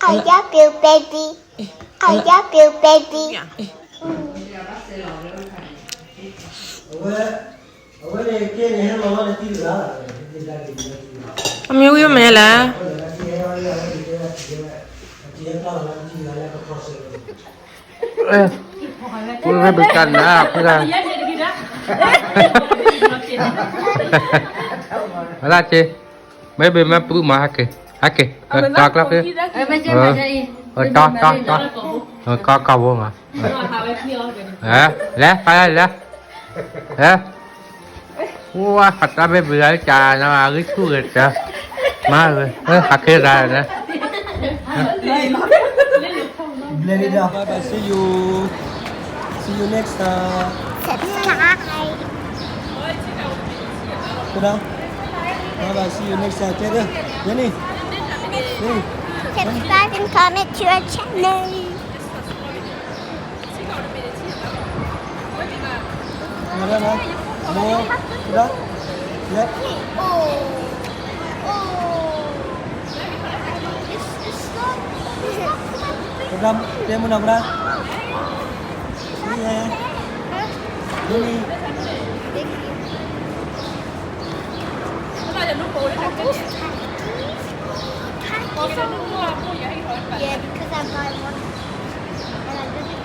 I love you, baby. I love you, baby. အမ့ၢ်ဝံၤမ့ၢ်လဲၣ်. ဝဲဘ့ၣ်ကနၣ် ဖုဂၤ ဝဲလၢက့ မ့ၢ်ဘ့ၣ်မ့ၢ်ပူမး ဟဲက့ၤ ဟဲက့ၤ တၢ်ကျီၢ်က့ၤ တၢ်တၢ်တၢ် ကီကီဝဲမး လဲၤ ဖးလဲၤ လဲၤ ဝဲ ဟးတၢ်ဘ့ၣ်ဘ့ၣ်လၢကၢ်နၤ အဂံၢ်ဆူၣ်ဂ့ၤတၢ် မၤဝဲ ဟးက့ၤတၢ်န့ၣ် Bye bye, see you. See you next time. Subscribe. Bye bye, see you next time. Jenny, Jenny. Subscribe and comment to our channel. More. Yep. Oh. Oh. It's, it's not, it's not coming. Program, dia muna, muna. Iya. Ini. Are those khakis? Khakis on. Yeah, because I buy one. And I didn't.